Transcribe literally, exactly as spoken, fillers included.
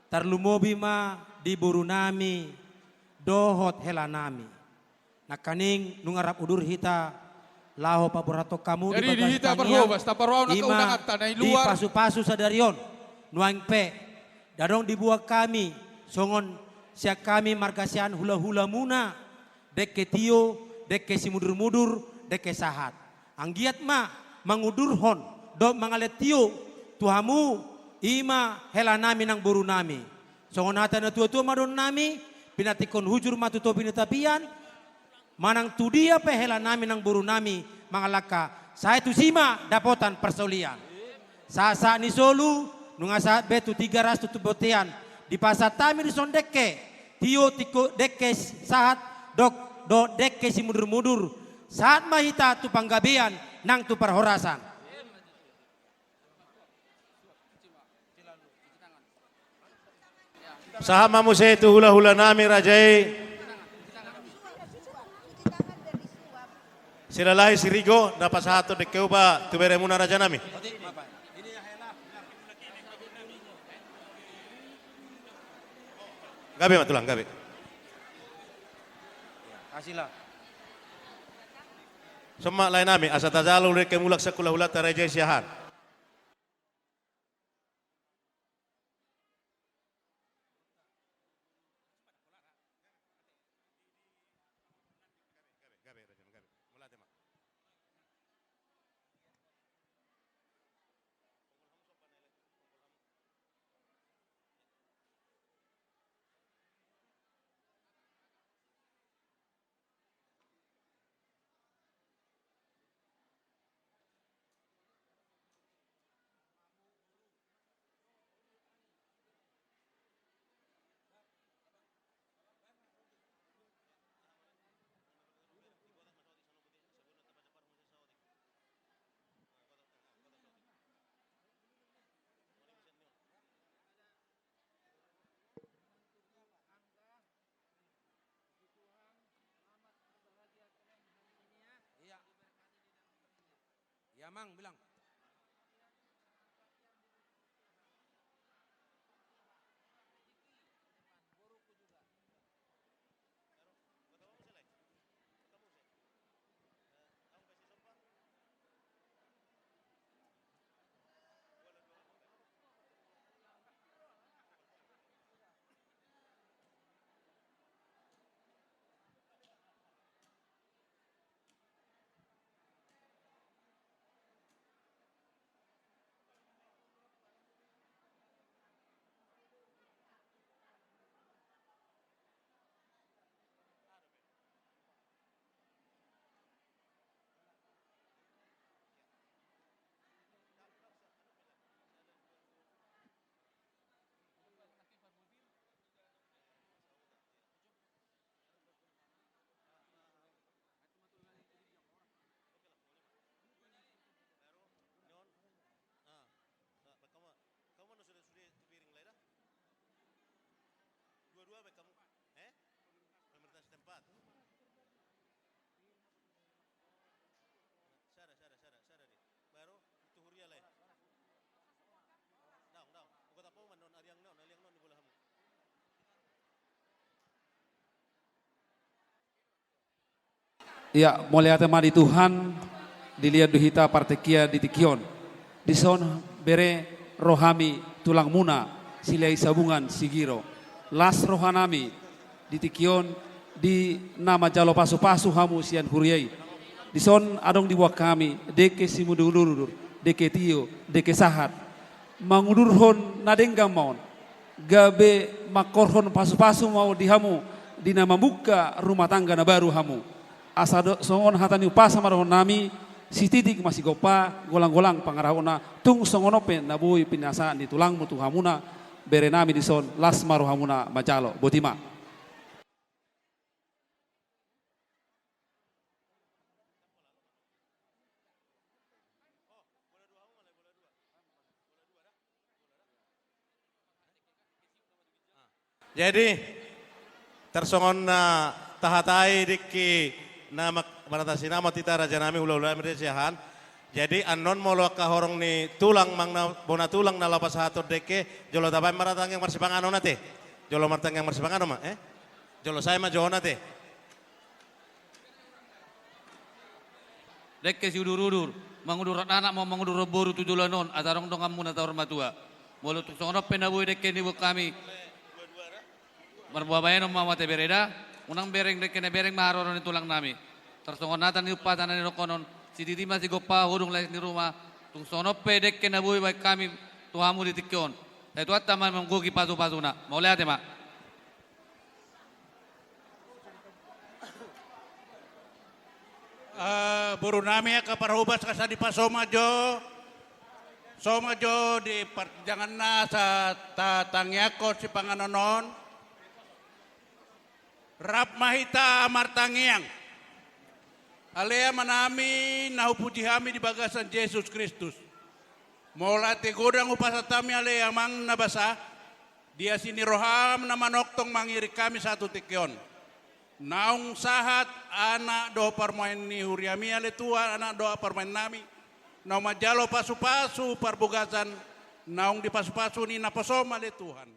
Tarlumobi ma di borunami dohot helanami. Nangkaning nunga rap udur hita laho paborhathon hamu di bagasan tangiang, ima di pasupasu sadari on. Nuaeng pe, adong dibuat hami songon sian hami marga sian hulahulamuna, dengke tio, dengke simudurmudur, dengke sahat. Anggiat ma mangudurhon dohot mangalehon tio tu hamu, ima helanami nang borunami. Songon hata ni natuatua ma dohononnami: Pinantikhon hujur ma tu topi ni tapian, manang tu dia pe helanami nang borunami mangalangka, sai tusi ma dapotan parsaulian. Sahat-sahat ni solu, nunga sahat be tu Tigaras tu, tu bontean, dipasahat hami dison dengke tio, tio, dengke sahat, dohot, dohot dengke simudurmudur. Sahat ma hita tu panggabean nang tu parhorasan. Sahat ma muse tu hulahulanami raja i. Silalahi Sirigo, na pasahathon dengke upa tu beremuna rajanami. Gabe ma tulang, gabe. Kasih lah. Songon i ma laenami, asa tajalo dengke mulak sian hulahulanta raja i Siahaan. Iya. Iya, Mang, bilang. Dua-dua baik kamu. Eh? Pemerintah setempat. Sada, sada, sada, sada deh. Baru tu huria lai. Daong, daong. Uga tapo man non ariang non, ariang non di bola hamu. Ia, mauliate ma di Tuhan, dilehon do hita partingkian di tingki on. Dison bere ro hami tulangmuna, Silahi Sabungan Sigiro. Las rohanami di tingki on, di na manjalo pasupasu hamu sian huria i. Dison adong diboan hami, dengke simudurmudur, dengke tio, dengke sahat. Mangudurhon na denggan ma on. Gabe mangkorhon pasupasu ma on di hamu, di na mamungka rumah tangga na baru hamu. Asa do, songon hata ni umpasa ma dohononnami, sititik ma sigompa, golanggolang pangarahutna, tung songon on pe na boi pinasahat ni tulangmu tu hamuna, berenami dison, las ma rohamuna manjalo, boti ma. Jadi, tarsongon na tahatai dengke na ma-, marhata sinamot hita rajanami, hulahulanami raja Siahaan, Jadi annon molo angka horong ni tulang, manang na bona tulang na laho pasahathon dengke, jolo tabaen ma ra tangiang marsipanganon ate. Jolo martangiang marsipanganon ma, eh? Jolo sae ma jo on ate. Dengke siudur-udur, mangudur anak ma, mangudur boru tu joloan on, asa adong donganmuna saur matua. Molo tung songon on pe na boi dengke ni boan hami, marboa baenon ma mate bere da, unang bereng dengke na bereng ma haroro ni tulang nami. Tarsongon hata ni umpasa na nidokkonon, sididi ma sigompa, hudung lais ni ruma, tung songon on pe dengke na boi baen hami tu hamu di tingki on. Sai Tuhanta ma manggohi pasu-pasuna. Mauliate ma. Eh, boru nami angka parhobas, asa dipaso ma jo. So ma jo di parjangan na sa tatangiangkon sipanganon on. Rap ma hita martangiang. Ale Amanami na hupuji hami di bagasan Jesus Kristus. Mauliate godang hupasahat hami ale Amang na basa, di asi ni roham na manongtong mangiring hami sahat tu tingki on. Naung sahat anak dohot parumaen ni huriami ale Tuhan, anak dohot parumaen nami. Naung manjalo pasu-pasu parbagason, naung dipasu-pasu ni naposom ale Tuhan.